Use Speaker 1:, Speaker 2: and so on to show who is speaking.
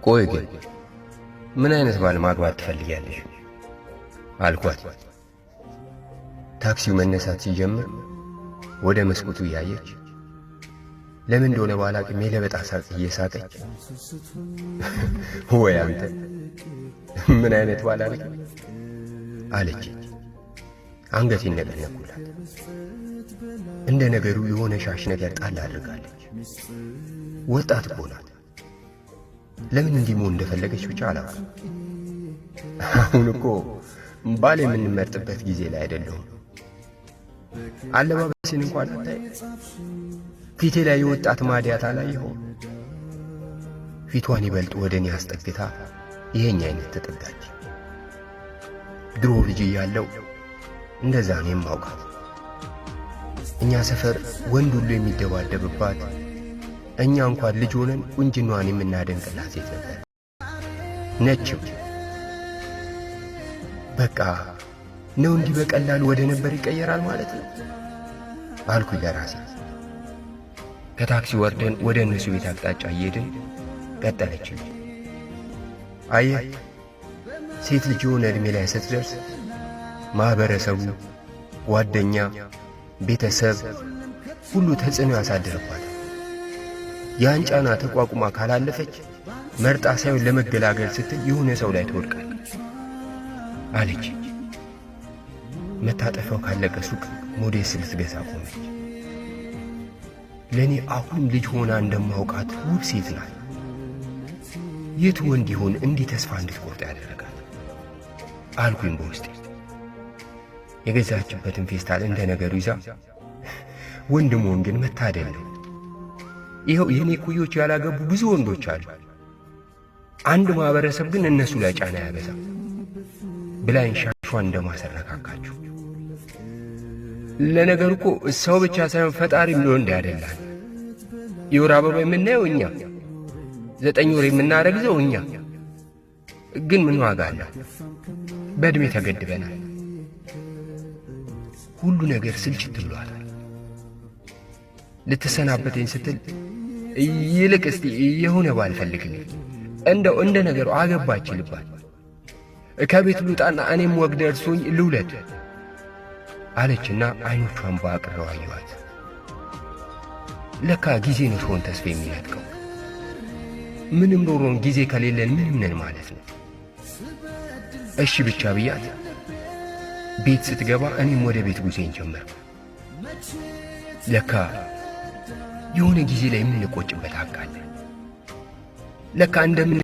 Speaker 1: ቆይ ግን ምን አይነት ባል ማግባት ትፈልጊያለሽ? አልኳት። ታክሲው መነሳት ሲጀምር ወደ መስኮቱ እያየች ለምን እንደሆነ ባላቅም የለበጣ ሳቅ እየሳቀች ወይ አንተ ምን አይነት ባል አልክ አለች። አንገቴን ነቀነቅኩላት። እንደ ነገሩ የሆነ ሻሽ ነገር ጣል አድርጋለች። ወጣት እኮ ናት። ለምን እንዲህ መሆን እንደፈለገች ብቻ አላውቅም። አሁን እኮ ባል የምንመርጥበት ጊዜ ላይ አይደለሁም። አለባበሴን እንኳን አታይ። ፊቴ ላይ የወጣት ማዲያት አላየኸውም? ፊቷን ይበልጥ ወደ እኔ አስጠግታ ይሄኝ አይነት ተጠጋች። ድሮ ልጅ እያለሁ እንደዛ ነው የማውቃት። እኛ ሰፈር ወንድ ሁሉ የሚደባደብባት፣ እኛ እንኳን ልጅ ሆነን ቁንጅናዋን የምናደንቅላት ሴት ነበር። ነችም። በቃ ነው እንዲህ በቀላሉ ወደ ነበር ይቀየራል ማለት ነው አልኩኝ ለራሴ። ከታክሲ ወርደን ወደ እነሱ ቤት አቅጣጫ እየሄድን ቀጠለችልኝ። አየህ፣ ሴት ልጅ የሆነ ዕድሜ ላይ ስትደርስ ማኅበረሰቡ፣ ጓደኛ፣ ቤተሰብ ሁሉ ተጽዕኖ ያሳድርባታል። ያን ጫና ተቋቁማ ካላለፈች መርጣ ሳይሆን ለመገላገል ስትል የሆነ ሰው ላይ ትወድቃለች አለች። መታጠፊያው ካለቀ ሱቅ ሞዴስ ልትገዛ ቆመች። ለእኔ አሁንም ልጅ ሆና እንደማውቃት ውብ ሴት ናት። የት ወንድ ይሆን እንዲህ ተስፋ እንድትቆርጥ ያደረጋት አልኩኝ በውስጤ። የገዛችበትን ፌስታል እንደ ነገሩ ይዛ ወንድ መሆን ግን መታደል ነው። ይኸው የእኔ ኩዮች ያላገቡ ብዙ ወንዶች አሉ። አንድ ማኅበረሰብ ግን እነሱ ላይ ጫና ያበዛ ብላኝ ሻሿን እንደማሰረካካችሁ። ለነገሩ እኮ ሰው ብቻ ሳይሆን ፈጣሪም ለወንድ ያደላል። የወር አበባ የምናየው እኛ፣ 9 ወር የምናረግዘው እኛ። ግን ምን ዋጋ አለው? በዕድሜ ተገድበናል። ሁሉ ነገር ስልችት ብሏታል። ልትሰናበተኝ ስትል ይልቅ እስቲ የሆነ ባል ፈልግልኝ፣ እንደው እንደ ነገሩ አገባች ልባል፣ ከቤት ልውጣና እኔም ወግ ደርሶኝ ልውለድ አለችና አይኖቿን በአቅርረው አየኋት። ለካ ጊዜ ነው ሰውን ተስፋ የሚነጥቀው። ምንም ኖሮን ጊዜ ከሌለን ምንም ነን ማለት ነው። እሺ ብቻ ብያት ቤት ስትገባ እኔም ወደ ቤት ጉዞዬን ጀመርኩ። ለካ የሆነ ጊዜ ላይ የምንቆጭበት ሀቅ አለ። ለካ እንደምን